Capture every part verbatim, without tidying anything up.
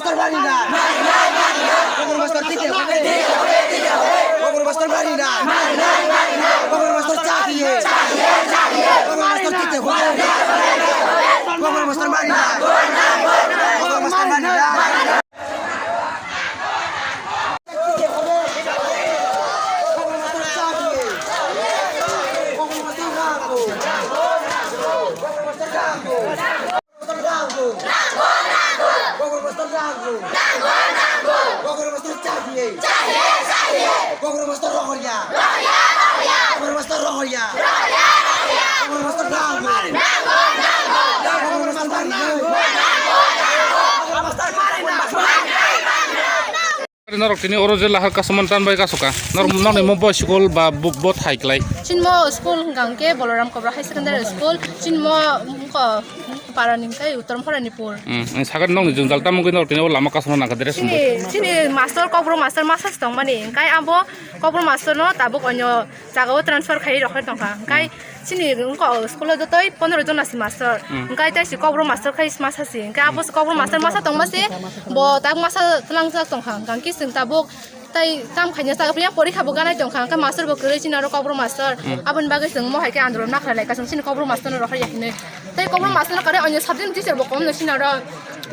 Master mari na. Gogor master tike hobe. Gogor master mari na. Gogor master chahiye. Gogor master tike hobe. Gogor master mari na. Gogor master mari na. Norok tini oro je lahar kasaman tan bai kasoka. Norok nokni mo bo school ba bo, bo thai klai. Chinmo school hwnkha hwnkhe Balaram Kobra High Secondary School. Chinmo wngkha para ni hwnkhe Uttor Pharanipur. Hmm, sakha nokni jwngjal tamo wngwi norok tini o lama kasaman nangkha dress chini, wngwi. Chini master, Kokborok master masa se tongmani. Hwnkhe abo Kokborok master no tabuk onyo jaga o transfer khai rok tongkha. Hwnkhe chini wngkha o school o jotoi pondro jon asi master. Hmm. Hwnkhe tai si Kokborok master khai masa si. Hwnkhe abo si Kokborok master masa tongma si bo tak masa tlangjak tongkha. Hwnkhe chwng tabuk tai tam khaina jaga phiya porikha bo ganai tongkha. Hwnkhe master bo kwrwi chini oro Kokborok master. Hmm. Aboni bagwi chwng mo hai khe andolon ma khlai lai ka chwng chini Kokborok master no rohor ya hinwi. Tai Kokborok master no kare onyo subject teacher bo kom no chini oro.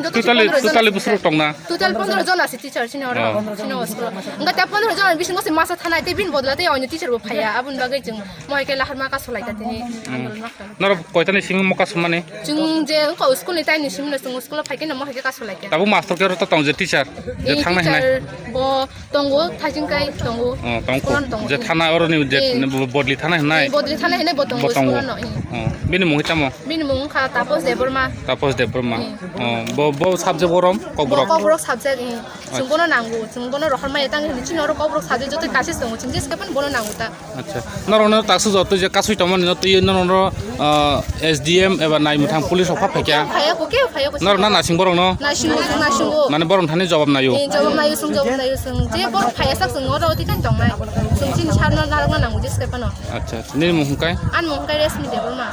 Joto totally, pondro jon totally asi busur tongna. Total pondro jon asi teacher chini oro. Oh. Chini o school. Hwnkhe ta pondro jon bisingo se masa thanai tei bini bodol tei onyo teacher bo phaiya. Aboni bagwi chwng mo hai khe lahar ma kaso lai ka tini. Hmm. Andolon ma khlai. Norok koitani simi mo kaso mani? Chwng je wngkha school ni taini simi no chwng school o phai khe no mo hai khe kaso lai khe. Tabuk master khe oro to tong je teacher. Je thangna hinai. Teacher bo tongo, thajing kai tongo. Oh, tongo. School ano tongo. Je thana oro ni je eh, bo-, bodli thana hinai. Eh, bodli thana hinai bo tongo, bo tongo. School ano, eh. Oh, bini mung tamo? Bini mung kha Tapos Debbarma. Tapos Debbarma. Eh. Oh, bo, bo subject borom Kokborok. Kokborok subject, eh. Chwng bono nango, chwng bono rohor maya tang hinwi chini oro Kokborok subject joto kaisa tongo, chwng je sepan bono nango ta. Acha. Norokno taksa joto je kasui tongmani no twi norokno, ah, S D M eba naimwthang police rok pha phaikya. Phaiya ko, kebo phaiya ko. Norok na nasing borok no? Nasingo, nasingo. Mane borok thani jawab nayo. Eh, jawab nayo, sung jawab nayo, sung. Je borok phaiya sak sung oro oti kan tongnai. Sung chini sarno narok na nango je sepan no. Acha, acha. Nini mung hwnkhe? An mung hwnkhe Resmi Debbarma.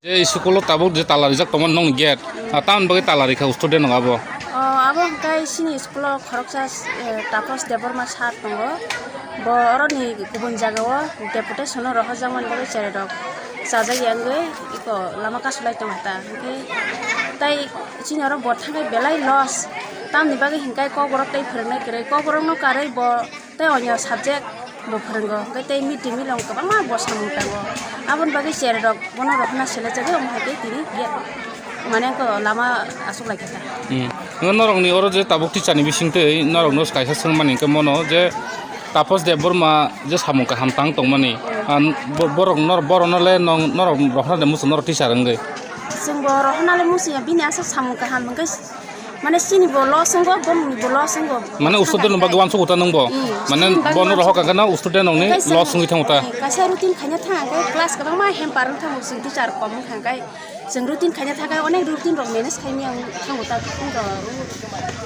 Je school o tabuk je tala rijak tongmani nokni gate, ah, tamoni bagwi tala rikha student rok abo? O, abo hwnkhe chini school o khoroksa, eh, Tapos Debbarma sir tongo. Bo oroni kubun jagao deputation o rohorjakmani bagwi cherai rok chajak ya wngwi eko lama kasulai tongo ta. Hwnkhe tai chini oro bo thangwi belai loss. Tamoni bagwi hwnkhe Kokborok tei phwrwngnai kwrwi. Kokborok no karwi bo tei onyo subject bo phwrwngo, hwnkhe tei mid day meal o kwbangma bo samung tango. Aboni bagwi cherai rok bono rohorna selai jagwi, omo hai khe tini ge-, mane ko lama aswk lai kha ta. Hmm. Wngkha norokni oro je tabuk teacher ni bisingtwi norokno kaisa swngmani hwnkhe mono je Tapos Debbarma je samung kaham tang tongmani, ah, bo-, borok nor-, borokno le nong-, norok rohorna de muchung norok teacher wngwi? Chwng bo rohorna le muchung ya, bini aswk samung kaham hwnkhe Mane chini bo loss wngo, bongni bo loss wngo. Mane student no bagwi uansuk uta nung bo. Hmm, mane student bagwi bono rohor uansuk. Kha kheno student nongni kaisa loss wngwi thang uta. Kaisa routine khaina thang khe class kwbangma hamper wng thango, chwng teacher kom wng kha khe chwng routine khaina thang khe onek routine rok manage khaimya wng thango ta, wng rok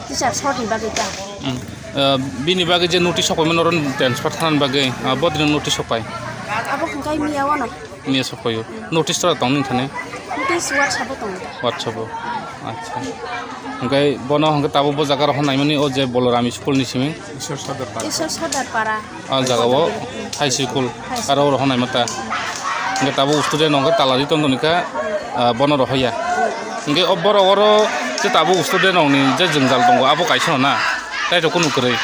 teacher short ni bagwi ta. Hmm. Ah, bini bagwi je notice sok paimani oro transfer thanani bagwi, ah, bodino notice sok pai. Abo hwnkhe miya wano. Miya sok paio. Notice tora tong nini thani? Notice WhatsApp o tongo. WhatsApp o. Acha. Hwnkhe bono hwnkhe tabuk bo jaga rohor naimani o je Balaram school ni simi? Isor Sordar Para. Isor Sordar Para. O jaga o high school. High school. Aro rohor naima ta. Hwnkhe tabuk student hwnkhe tala ri tong tong kha, ah, bono rohor ya. Hwnkhe o borok oro je tabuk student rokni je jwngjal tongo abo kaisa na? Tei rok kunu kwrwi.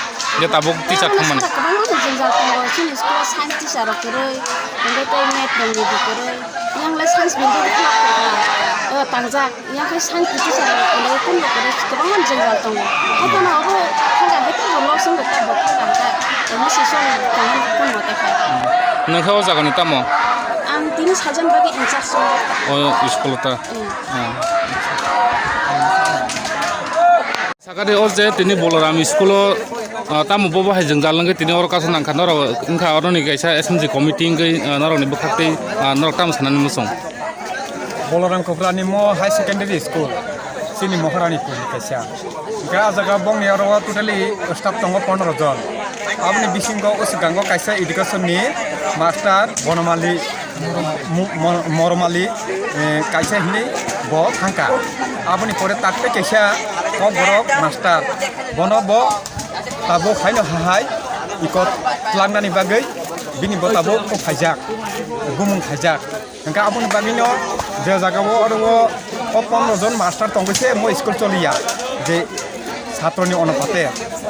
Je tabuk teacher thangmani. Kwbangma jwngjal tongo, chini school o science teacher rok kwrwi, hwnkhe tei math rokni bo kwrwi. Yang le science bindi khlak tongkha, o tangjak. Yang khe science teacher rok kwrwi, kun bo kwrwi, kwbangma jwngjal tongo. Haikhe no obo thangkha, haikhe bo loss wngkha, bo thangkha hwnkhe, omo se song tongmani kun bo tei kha. Nokha o jaga ni tamo? Ang tini salsa ni bagwi in charge tongo. O school o ta? Hmm. Hmm. Sakha de o je tini Balaram school o, ah, tamo bobo hai jwngjal wngwi tini oro kaisa nangkha norok wngkha oroni kaisa S M G committee wngwi, ah, norokni bwkhaktwi, ah, norok tamo sanani muchung? Balaram Kobrani mo high secondary school, chini Maharani puri kaisa. Hwnkhe ah jaga bongni oro totally staff tongo pondro jon. Aboni bisingo o swkango kaisa education ni master Bonomali Mo-, Mo-, Moromali, eh, kaisa hinwi bo thangkha. Aboni pore takte kaisa Kokborok master, bono bo tabuk haino hahai iko tlangnani bagwi bini bo tabuk kok phaijak, bumung khaijak. Hwnkhe aboni bagwino je jagao oro o, o pondro jon master tongwi se mo school choliya, je satroni onopate.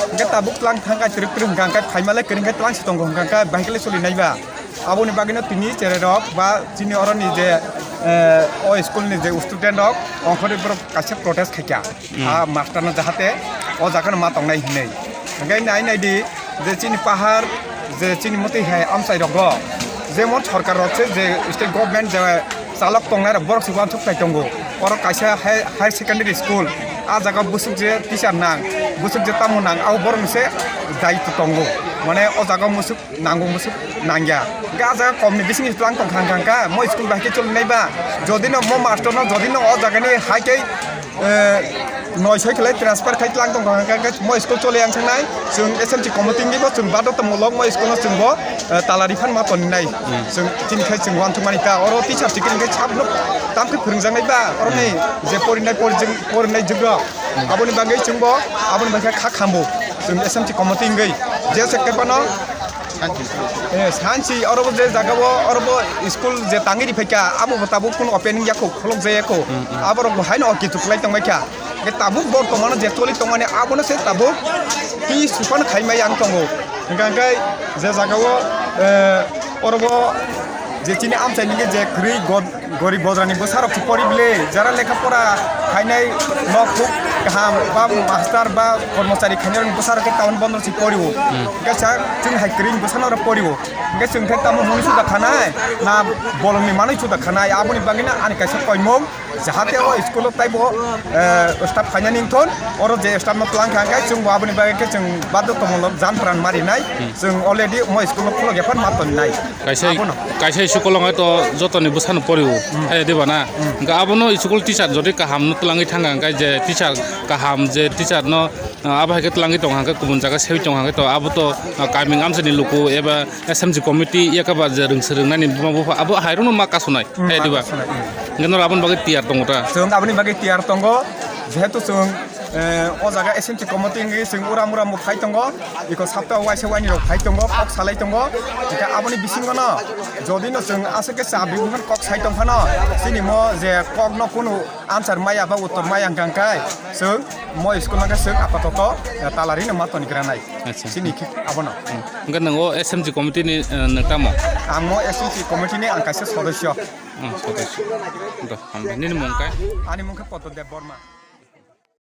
Hwnkhe tabuk tlang thangkha twrwk twrwk hwnkha, hwnkhe phaimale kwrwngkhe tlang se tongo hwnkha, hwnkhe bahai khe le choli naiba. Aboni bagwino tini cherai rok ba chini oroni je, eh, o school ni je student rok ongkhorwi borok kaisa protest khaikha. Hmm. A master no jahate o jaga no ma tongnai hinwi. Hwnkhe nai nai di je chini pahar je chini mwtwi hai amchai rogo jemon sorkar rok se je state government je chalok tongnai rok borok se uansuk tai tongo. Oro kaisa high, higher secondary school, a jaga bwswk je teacher nang, bwswk je tamo nang, abo borok ni se daitw tongo. Mane o jaga musuk nango musuk nangya. Hwnkhe a jaga kom ni bising tlang tong khang khang kha, mo school bai khe choli nai ba. Jodi no mo master no, jodi no o jaga ni hai khe, eh, noi soi khlai transfer khai tlang tong khang khang khe mo school choli yang sangnai. Chwng S M C committee ni bo chwng badhota mulok mo school no chwng bo, eh, tala rifan ma toni nai. Hmm. Chwng chini khai chwng uansuk mani kha. Oro teacher chikini khai sabno tam khe phwrwng jak nai ba. Oro ni je porinai porijwk-, porinai jwk rok. Hmm. Aboni bagwi chwng bo, aboni bagwi kha khambo. Chwng S M C committee wngwi je se khe bono Eh, sansi oro bo je jaga o, oro bo school je tangwi ri phaikha, abo bo tabuk kunu opening yakho, kholok jaya kho. Hmm, hmm. Aborok bo haino okitu khlai tongbaikha. Ke tabuk bortomano je choli tongmani, abono se tabuk pi supan khaimai ang tongo. Hwnkha hwnkhe je jaga o, eh, oro bo je chini amchai nini je kwrwi god-, Gorib bodrani bwsarok se pori bile, jara lekha pora khainai nok huk kaham ba master ba kormochari khainai rokni bwsarok khe town bondo se porio. Hmm. Hwnkhe sa chwng hai kwrwini bwsano oro porio. Hwnkhe chwng khe tamo hwnwi suda khanai, na bolongni manwi suda khanai, aboni bagwino ani kaisa koimung, jahate o school o taibo, eh, staff khainani wngthon, oro je staff no twlang kha hwnkhe chwngbo aboni bagwi khe chwng badhyo tongo jan pran marinai, hmm, chwng already omo school o khulok ya phano ma tonnai. Kaisa, abono. Kaisa school o wngkha to jotoni bwsano porio, hmm, hai diba na? Hmm. Hwnkhe abono school teacher jodi kaham no twlangwi thangkha, hwnkhe je teacher kaham, je teacher no, ah, abo hai khe twlangwi tongkha, hwnkhe kubun jaga sewi tongkha, hwnkhe to abo to, ah, kaming amchaini luku eba S M C committee yakaba je rwngse rwngnani buma bupha abo hai rokno ma kasonai, hmm, hai ma diba? Kasonai, hmm. Hwnkhe norok aboni bagwi tiyar tongo ta? Chwng aboni bagwi tiyar tongo, jehetu chwng, eh, o jaga S M C committee wngwi chwng uram uram bo phai tongo. Iko sapta waisa waini rok phai tongo, kok salai tongo. Hingke aboni bisingo no, jodi no chwng aswk khe cha bibingan kok sai tong phano, chini mo je kok no kunu answer maya ba uttor maya hwnkha hwnkhe chwng mo school no khe chwng apatoto, eh, talari no ma toni granai. Acha. Chini khe abono. Hmm. Hingke nwng o S M C committee ni, eh, nwng tamo? Ang mo S M C committee ni ang kaisa sodosyo. Hmm, sodosyo. Do, hambai. Nini mung khe? Ani mung khe Poddo Deb Borma.